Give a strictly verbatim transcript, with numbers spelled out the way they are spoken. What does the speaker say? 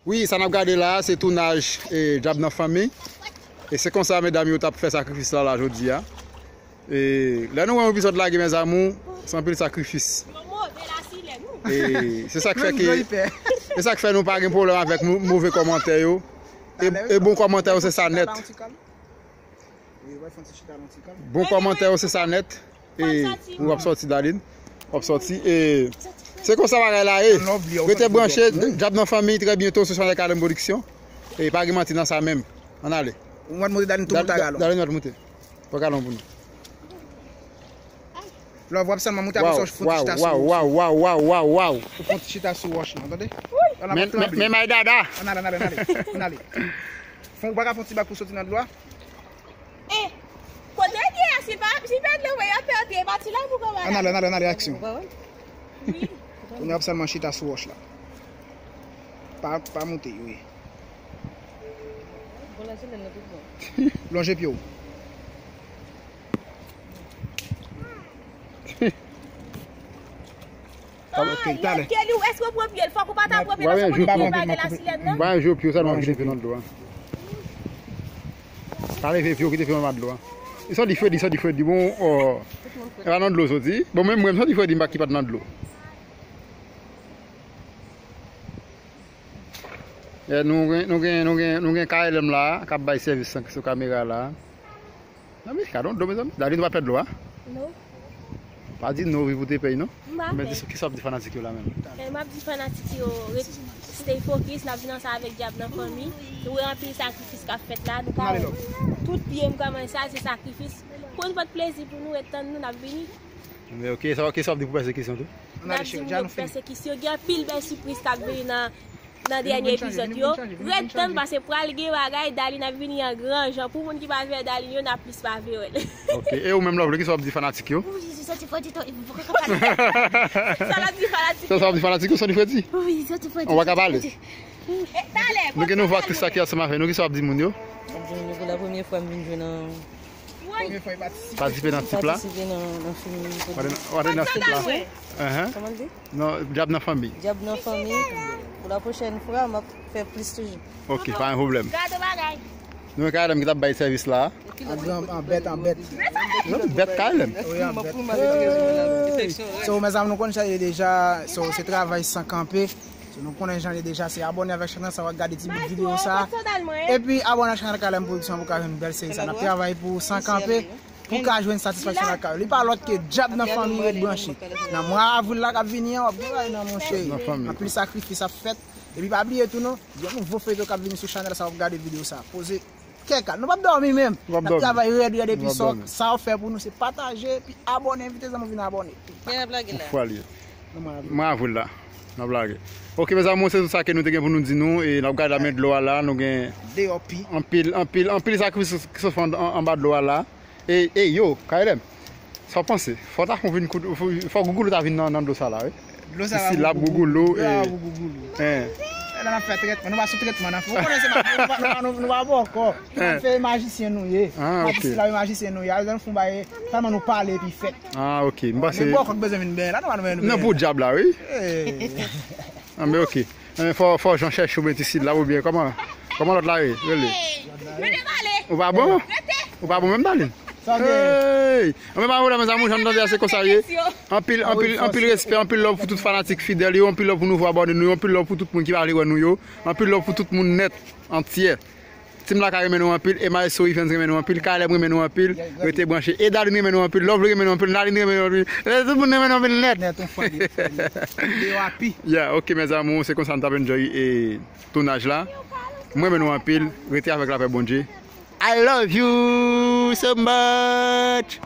Wi, sa n ap gade la a, se tounaj e Dyab nan Fanmi. E se konsa medam yo t ap fè sakrifis la, la jodi a. E lè nou wè yon epizòd lage, mes amours, se anpil sakrifis. E se sa k fè ke, se sa k fè nou pa gen pwoblèm avèk mo-, move kòmantè yo. E, e bon kòmantè yo, se sa nèt. Bon kòmantè yo, se sa nèt. E w ap sòti, Darline. W ap sòti. E se konsa bagay la ye. Rete branche, Dyab nan Fanmi, trè byento sou chanèl K L M Production. E pa gen manti nan sa menm. Ann ale. Ou mèt monte, Darline, tou monte a galon. Darline mèt monte. Pran galon pou nou. Love, w ap sèlman monte, apre sa, w fè yon ti chita sou, waw, waw, waw, waw, waw, waw. Ou fè yon ti chita sou wòch lan, tande? Men, men, men, may dada. Ann ale, ann ale, ann ale. Ann ale. Fon, ou pa ka fè yon ti bak pou soti nan dlo a? Eh, kote l ye a? Si pa, si pa dlo, y ap pèdi, e pati la pou kòmandan. Ann ale, ann ale, ann ale, aksyon. Wi. Kounye a w ap sèlman chita sou wòch la. Pa, pa monte, wi. Lonje pye w. Ok, talè. Kelly, ou èske w pran pye l? Fòk ou pa ta pran pye l ansanm ak pye pa gen lasilèn nan. Ba yon jou pye w sèlman kite pye nan dlo a. Pa leve pye w, kite pye w anba dlo a. Li soti fredi, soti fredi. Bon, oh. E pa nan dlo soti. Bon, menm mwen, m soti fredi, m pa ki pa t nan dlo. Eh, nou gen, nou gen, nou gen, nou gen K L M la, k ap bay sèvis sou kamera la. Nan men, gade yon dlo, mezanmi. Darline, ou pa pè dlo a? Non. Pa di non, wi, pou te pèy, non. M pa pè. Men di, kisa w ap di fanatik yo la menm? Eh, m ap di fanatik yo, ret, stay focus, n ap vin ansanm avèk Dyab nan Fanmi. Nou wè anpil sakrifis k ap fèt la, nou ka wè. Tout pye m kòmanse a, se sakrifis. Pran fòt plezi pou nou, ret tann nou, n ap vini. Men ok, sa, ok, sa w ap di pou pèsekisyon tou? N ap di moun yo pèsekisyon, gen anpil bèl sipriz k ap vini nan nan dènye epizòd yo. Ret tann, pase pral gen bagay, Darline ap vini an gran jan. Pou moun ki pa vle wè Darline yo, n ap plis pa vle wè l. Ok, e ou menm, Lovely, kisa w ap di fanatik yo? Wi, Jezi, soti fò di to, ou poko ka pale. Sa l ap di fanatik yo? Sa w ap di fanatik yo, soti fò di? Wi, soti fò di. Ou pa ka pale. Nou gen nouvo aktris la ki ansanm avè nou, kisa w ap di moun yo? M ap di moun yo, pou la premyè fwa m vin jwenn an Patisipe nan tip la. Patisipe nan, nan fim. Wade nan, wade nan tip la. Kòman l di? Non, Dyab nan Fanmi. Dyab nan Fanmi. Pou la pwochèn fwa, m ap fè plis toujou. Ok, pa gen pwoblèm. Gade bagay. Nou, K L M ki t ap bay sèvis la. An gran, an bèt, an bèt. Non, bèt K L M. Wi, an bèt. So, mezanmi, nou konn sa ye deja. So, se travay san kanpe. So, nou konnen jan li deja, se abòne avèk chanèl sa, w ap gade ti bout videyo sa. Epi abòne ak chanèl K L M Production pou ka jwenn bèl seri sa. N ap travay pou san kanpe, pou ka jwenn satisfaksyon lakay ou. Li pa lòt ke Dyab nan Fanmi, ret branche. Nan mwa avril la k ap vini an, w ap gen bagay nan monchè. Anpil sakrifis ap fèt. Epi pa bliye tou non, gen nouvo feyton k ap vini sou chanèl sa, w ap gade videyo sa. Poze kè kal. Nou p ap dòmi menm. N ap travay rèd, rèd, epi sa, sa w fè pou nou, se pataje, epi abòne, envite zanmi w vin abòne. Ou fwa li ye. Mwa avril la. N ap lage. Ok, mes amours, se tout sa ke nou te gen pou nou di nou. E n ap gade la, men dlo a la, nou gen anpil, anpil, anpil sakrifis ki sot fè an, anba dlo a la. E, e yo, K L M, sa w panse? Fò Tafon vin kout, fò, fò Gougoulou ta vin nan, nan dlo sa la, wi. Dlo sa isi la pou Gougoulou, e. Lè n ap fè trètman, nou pa sou trètman nan fè. Ou konnen se nou pa, nou pa, nou pa bòkò. Nou pa fè majisyen nou ye. Majisyen la, majisyen nou ye. Al dan fon ba ye, tèlman nou pale epi fèt. Ah, ok. M panse. Men bòkò k bezwen vin benyen la, nou pa nou menm. Non, pou dyab la, wi. Ah, men ok. Anben, fò, fò Jan chèche w, men ti Sid la, oubyen kòman, kòman lòt la ye? Rele. Ou pa bon? Ou pa bon menm, Darline? Hey! Anben, pa pwoblèm, mes amours, jan n tande a, se konsa ye. Anpil, anpil, anpil respè, anpil love pou tout fanatik fidèl yo, anpil love pou nouvo abòne nou yo, anpil love pou tout moun ki pa vle wè nou yo, anpil love pou tout moun nèt, antyè. Team Lakay renmen nou anpil, e Maestro Evens renmen nou anpil, K L M renmen nou anpil, rete branche, e Darline renmen nou anpil, Lovely renmen nou anpil, Darline renmen nou anpil, e tout moun renmen nou anpil nèt. Nèt, on fwa li, on fwa li. Yo happy. Yeah, ok, mes amours, se konsa n t ap enjoy e tounaj la. Mwen renmen nou anpil, rete avèk lapè Bondye. I love you so much.